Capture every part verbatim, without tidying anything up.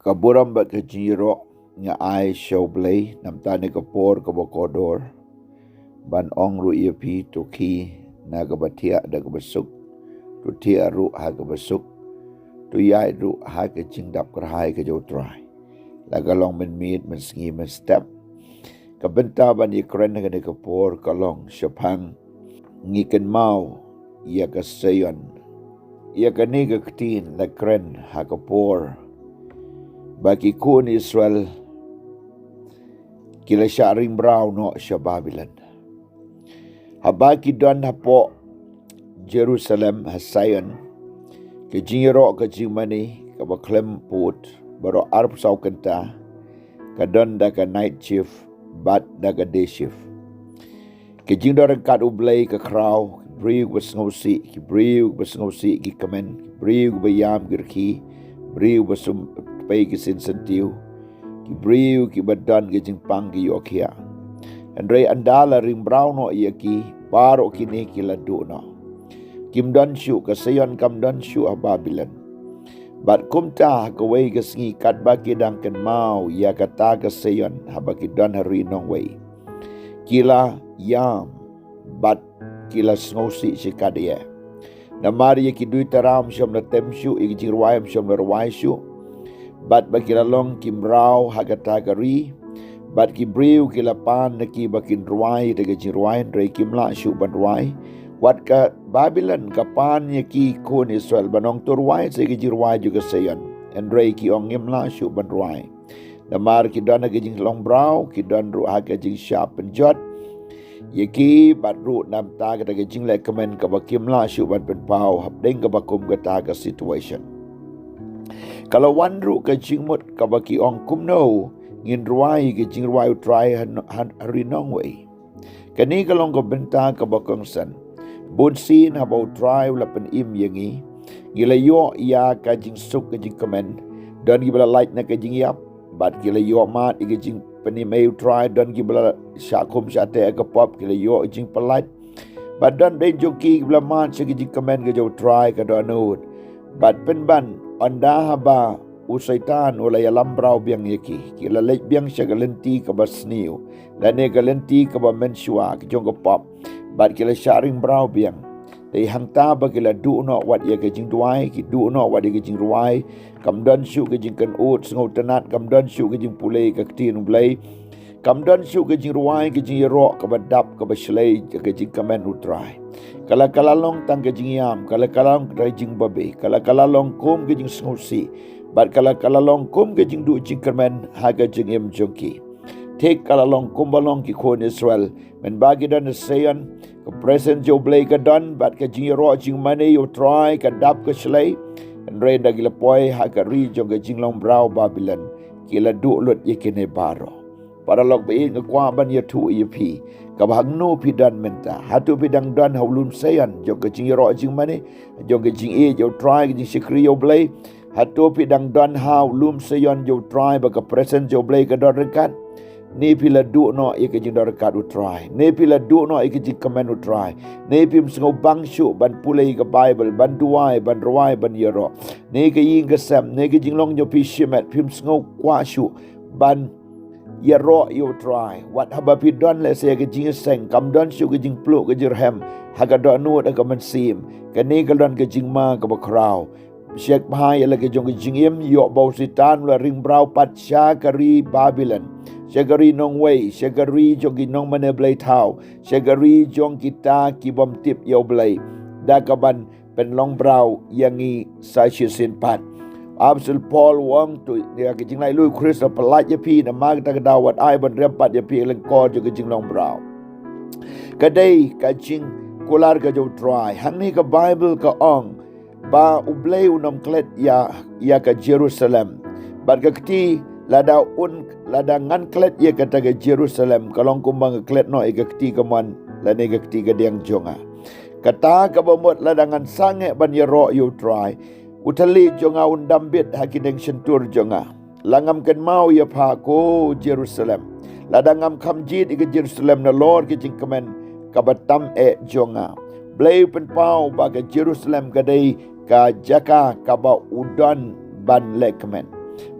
Ka burom bad ka jingïaroh nga ai sha U Blei namar kane ka por kaba kordor, ban ong ruh ïa phi, to khie na kaba thiah da kaba suk, to thiah ruh ha kaba suk, to ïaid ruh ha ka jingdap kyrhai ka jong U Trai. La ka long mynmiet, mynsngi, mynstep. Ka bynta ban ïakren ha kane ka por ka long shaphang ngi kynmaw ïa ka Sion. Ïa kane ka ktien la kren ha ka por ba ki khun Israel ki la shah ring mraw noh sha Babilon. Haba ki don hapoh Jerusalem, ha Sion, ka jingïaroh ka jingmane kaba khlem pud baroh arphew saw kynta, ka don da ka night shift bad da ka day shift. Ka jingdon ryngkat U Blei ka khraw, ki briew ba sngewsih, ki briew ba sngewsih ki kmen, ki briew ba ïam ki rkhie, briew ba sum pei ki sin syntiew, ki briew kiba don ka jingpang ki ïoh khiah. Hynrei ynda la ring mraw noh ïa ki, baroh kine ki la duh noh. Kim don shuh, ka Sion kam don shuh ha Babilon. Bad kumta ha kawei ka sngi katba ki dang kynmaw ïa kata ka Sion haba ki don ha ri nongwei, ki la ïam bad ki la sngewsih shikatdei. Namar ïa ki duitara ym shym la tem shuh, ïa ki jingrwai ym shym la rwai shuh. Bad ba ki la long ki mraw ha kata ka ri. Bad ki briew ki la pan na ki ba kin rwai da ka jingrwai, hynrei kim lah shuh ban rwai. Wat ka Babilon ka pan ïa ki khun Israel ban ong to rwai sa ïa ka jingrwai jong ka Sion, hynrei ki ong ngim lah shuh ban rwai. Namar ki don ha ka jinglong mraw, ki don ruh ha ka jingshah pynjot ïa ki, bad ruh namar kata ka jingleh kmen kaba kim lah shuh ban pynpaw hapdeng kaba kum kata ka situation. Ka la wan ruh ka jingmut kaba ki ong, kumno ngin rwai ka jingrwai U Trai ha, ha, ha ri nongwei. Kane ka long ka bynta kaba kongsan. Bunsien haba U Trai u la pynim ïa ngi, ngi la ïoh ïa ka jingsuk ka jingkmen. Don kiba la lait na ka jingïap, bad ki la ïoh mad ïa ka jingpynim ei U Trai. Don kiba la shah khum shah teh ha ka pop, ki la ïoh jingpyllait. Bad don dei jong ki kiba la mad sha ka jingkmen ka jong U Trai, ka dohnud. Bad pynban, ynda haba u Soitan u la ïalam mraw biang ïa ki, ki la leit biang sha ka lynti kaba sniew, lane ka lynti kaba mynshuwa ka jong ka pop. Bad ki la shah ring mraw biang. Dei hangta ba ki la duh noh wat ïa ka jingduwai, ki duh noh wat ïa ka jingrwai. Kam don shuh ka jingkynnoh sngewtynnat, kam don shuh ka jingpule ka ktien U Blei. Kam don shuh ka jingrwai, ka jingïaroh kaba dap, kaba shlei, ka jingkmen U Trai. Ka la, ka la long tang ka jingïam, ka la, ka la long ka jingbabe, ka la, ka la long kum ka jingsngewsih. Bad ka la, ka la long kum ka jingduh jingkyrmen ha ka jingim jong ki. Thik ka la long kumba long ki khun Israel. Mynba ki don ha Sion, ka presence jong U Blei ka don, bad ka jingïaroh jingmane ïa U Trai ka dap ka shlei. Hynrei ynda ki la poi ha ka ri jong ka jinglong mraw Babilon, ki la duh lut ïa kine baroh. Paralok ba ïeit, nga kwah ban ïathuh ïa phi, kaba hangno phi don mynta. Hato phi dang don ha u lum Sion jong ka jingïaroh jingmane, jong ka jingïeit ïa U Trai, ka jingshakri ïa U Blei? Hato phi dang don ha u lum Sion jong U Trai ba ka presence jong U Blei ka don ryngkat? Ne phi la duh noh ïa ka jingdon ryngkat U Trai? Ne phi la duh noh ïa ka jingkmen U Trai? Ne phim sngewbang shuh ban pule ïa ka Baibl, ban duwai, ban rwai, ban ïaroh? Ne ka ïing ka sem, ne ka jinglong jong phi shimet, phim sngew kwah shuh ban ïaroh ïa U Trai? Wat haba phi don lehse ka jingïaseng, kam don shuh ka jingpluh ka jingrhem ha ka dohnud, ha ka mynsiem. Kane ka don ka jingma kaba khraw. Shek bha ïa la ka jong ka jingim, ïoh ba u Soitan u la ring mraw pat sha ka ri Babilon, sha ka ri nongwei, sha ka ri jong ki nongmane blei thaw, sha ka ri jong kita ki bym tip ïa U Blei, da kaban pynlong mraw ïa ngi sa shisien pat. Apostol Paul u ong, to ïa ka jinglaitluid U Khrist la pyllait ïa phi, namar kata ka daw wat ai ban rem pat ïa phi lyngkor jong ka jinglong mraw. Ka dei ka jingkular ka jong U Trai. Hangne ka Baibl ka ong ba U Blei un ym klet ïa, ïa ka Jerusalem. Bad ka kti, lada un, lada ngan klet ïa kata ka Jerusalem, ka long kumba nga klet noh ïa ka kti kamon, lane ka kti kadiang jong nga. Kata kaba mut lada ngan sangeh ban ïaroh ïa U Trai, u thylliej jong nga un dam bit ha ki dieng shyntur jong nga. La ngam kynmaw ïa pha, ko Jerusalem. Lada ngam kham jied ïa ka Jerusalem nalor ka jingkmen kaba tam eh jong nga. Blei u pynpaw ba ka Jerusalem ka dei ka jaka kaba u don ban leh kmen.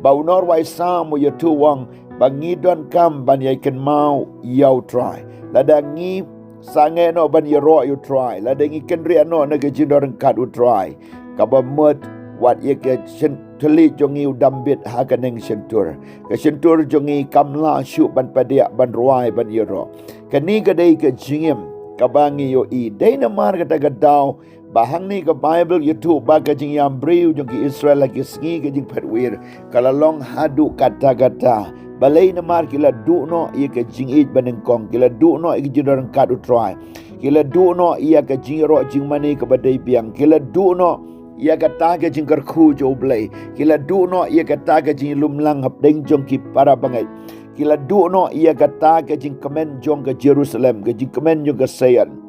Ba u nongrwai Salm u ïathuh u ong ba ngi donkam ban ïai kynmaw ïa u Trai. Lada ngi sangeh noh ban ïaroh ïa u Trai, lada ngi kynriah noh na ka jingdon ryngkat u Trai, kaba mut wat ïa ka shyn-, thylliej jong ngi u dam bit ha ka neng shyntur. Ka shyntur jong ngi kam lah shuh ban pdiang, ban rwai, ban ïaroh. Kane ka dei ka jingim kaba ngi ïohi. Dei namar kata ka daw ba hangne ka Baibl ïathuh ba ka jingïam briew jong ki Israel ha ki sngi ka jingphetwir ka la long haduh katta katta. Balei? Namar ki la duh noh ïa ka jingïeit banyngkong, ki la duh noh ïa ka jingdon ryngkat u Trai, ki la duh noh ïa ka jingïaroh jingmane kaba dei biang, ki la duh noh ïa kata ka jingkyrkhu jong U Blei, ki la duh noh ïa kata ka jinglumlang hapdeng jong ki para bangeit, ki la duh noh ïa kata ka jingkmen jong ka Jerusalem, ka jingkmen jong ka Sion.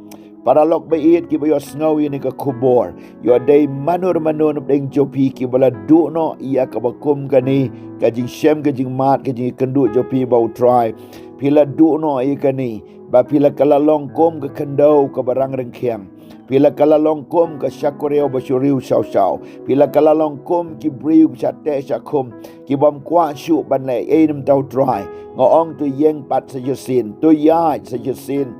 Paralok ba ïeit kiba ïohsngew ïa kane ka khubor, ïoh dei mano mano napdeng jong phi kiba la duh noh ïa kaba kum kane ka jingshem, ka jingmad, ka jingkynduh jong phi ba u Trai, phi la duh noh ïa kane, ba phi la ka la long kum ka khyndew kaba rang ryngkhiang. Phi la ka la long kum ka shakri ba shu riew shaw shaw. Phi la ka la long kum ki briew sha teh sha khum, ki bym kwah shuh ban leh ei ei namar u Trai. Nga ong to ïeng pat sa shisien, to ïaid sa shisien.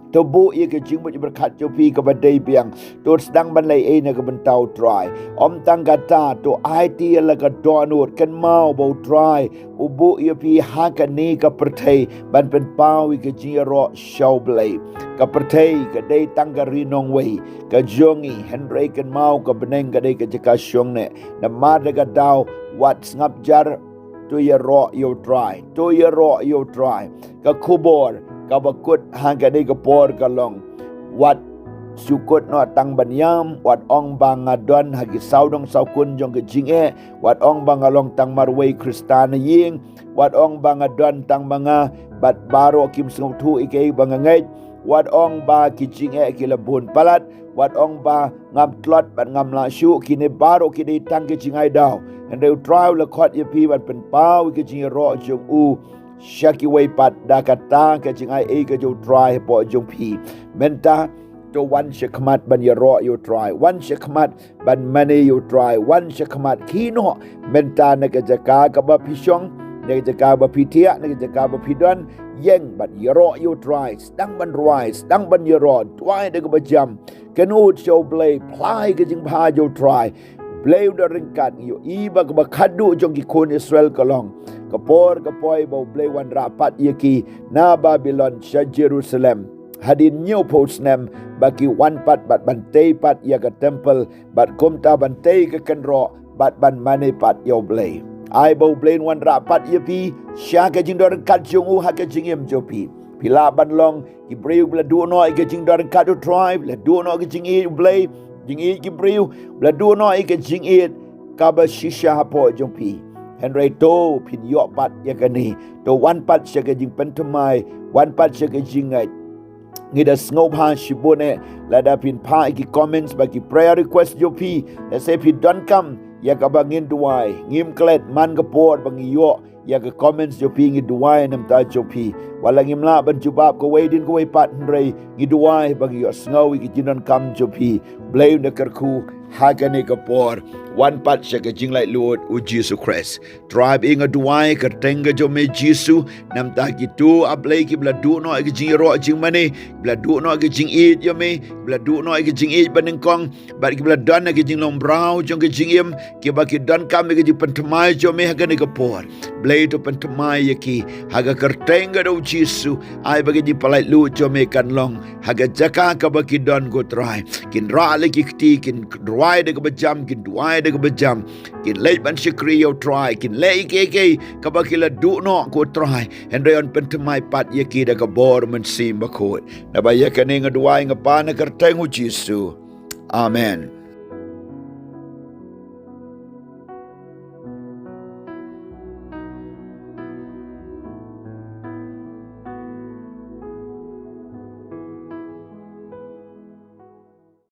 To buh ïa ka jingmut jingpyrkhat jong phi kaba dei biang. To sdang ban leh ei ei na ka bynta u Trai. Ym tang kata, to aiti ïa la ka dohnud, kynmaw ba u Trai u buh ïa phi ha kane ka pyrthei ban pynpaw ïa ka jingïaroh sha U Blei. Ka pyrthei ka dei tang ka ri nongwei ka jong ngi, hynrei kynmaw ka bneng ka dei ka jaka shong neh. Namar kata ka daw wat sngap jar, to ïaroh ïa u Trai, to ïaroh ïa u Trai. Ka khubor kaba kut ha kane ka por ka long, wat shu kut noh tang ban ïam, wat ong ba nga don ha ki sawdong sawkun jong ka jingeh, wat ong ba nga long tang marwei Khristan ïing, wat ong ba nga don tang ma nga bad baroh kim sngewthuh ïa kaei ba nga ngeit, wat ong ba ki jingeh ki la bun palat, wat ong ba ngam tlot bad ngam lah shuh. Kine baroh ki dei tang ki jingai daw. Hynrei u Trai u la khot ïa phi ban pynpaw ïa ka jingïaroh jong u sha kiwei pat da kata ka jingai ei ka jong u Trai hapoh jong phi. Mynta to wan shakhmat ban ïaroh ïa u Trai, wan shakhmat ban mane ïa u Trai, wan shakhmat. Khie noh mynta na ka jaka kaba phi shong, na ka jaka ba phi thiah, na ka jaka ba phi don. Ïeng bad ïaroh ïa u Trai, sdang ban rwai, sdang ban ïaroh, duwai da kaba jam. Kynnoh sha U Blei, phla ïa ka jingbha jong u Trai. Blei u da ryngkat. Ngi ïohi ba kaba khadduh jong ki khun Israel ka long ka por ka poi ba U Blei wanrah pat ïa ki na Babilon sha Jerusalem. Hadien hynñiewphew snem ba ki wan pat bad ban tei pat ïa ka templ, bad kumta ban tei ka kynroh bad ban mane pat ïa U Blei. Ai ba U Blei un wanrah pat ïa phi sha ka jingdon ryngkat jong u ha ka jingim jong phi. Phi lah ban long ki briew ba la duh noh ïa ka jingdon ryngkat u Trai, ba la duh noh ïa ka jingïeit U Blei, jingïeit ki briew, ba la duh noh ïa ka jingïeit kaba shisha hapoh jong phi. Hynrei to phin ïoh pat ïa kane. To wan pat sha ka jingpynthymmai, wan pat sha ka jingngeit. Ngi da sngewbha shibun eh lada phin phah ïa ki comments bad ki prayer request jong phi. Lehse phi donkam ïa kaba ngin duwai, ngim klet man ka por ba ngi ïoh ïa ka comments jong phi, ngi duwai namar jong phi. Wat la ngim lah ban jubab kawei din kawei pat, hynrei ngi duwai ba ngi ïohsngew ïa ki jingdonkam jong phi. Blei un da kyrkhu ha kane ka por. Wan pat sha ka jinglaitluid u Jisu Khrist. Trai, nga duwai kyrteng ka jong me Jisu, namar kito, ah Blei, kiba la duh noh ïa ka jingïaroh jingmane, kiba la duh noh ïa ka jingïeit ïa me, kiba la duh noh ïa ka jingïeit banyngkong, bad kiba la don ïa ka jinglong mraw jong ka jingim, kiba ki donkam ïa ka jingpynthymmai jong me ha kane ka por. Blei, to pynthymmai ïa ki ha ka kyrteng ka jong u Jisu. Ai ba ka jingpynlaitluid jong me kan long ha ka jaka kaba ki don, ko Trai. Kin rah la ki kti, kin rwai da kaba jam, kin duwai da kaba jam, kin leit ban shakri ïa u Trai, kin leh ïa kiei kiei kaba ki la duh noh, ko Trai. Hynrei un pynthymmai pat ïa ki da ka bor Mynsiem Bakhuid. Naba ïa kane nga duwai, nga pan ha kyrteng u Jisu. Amen.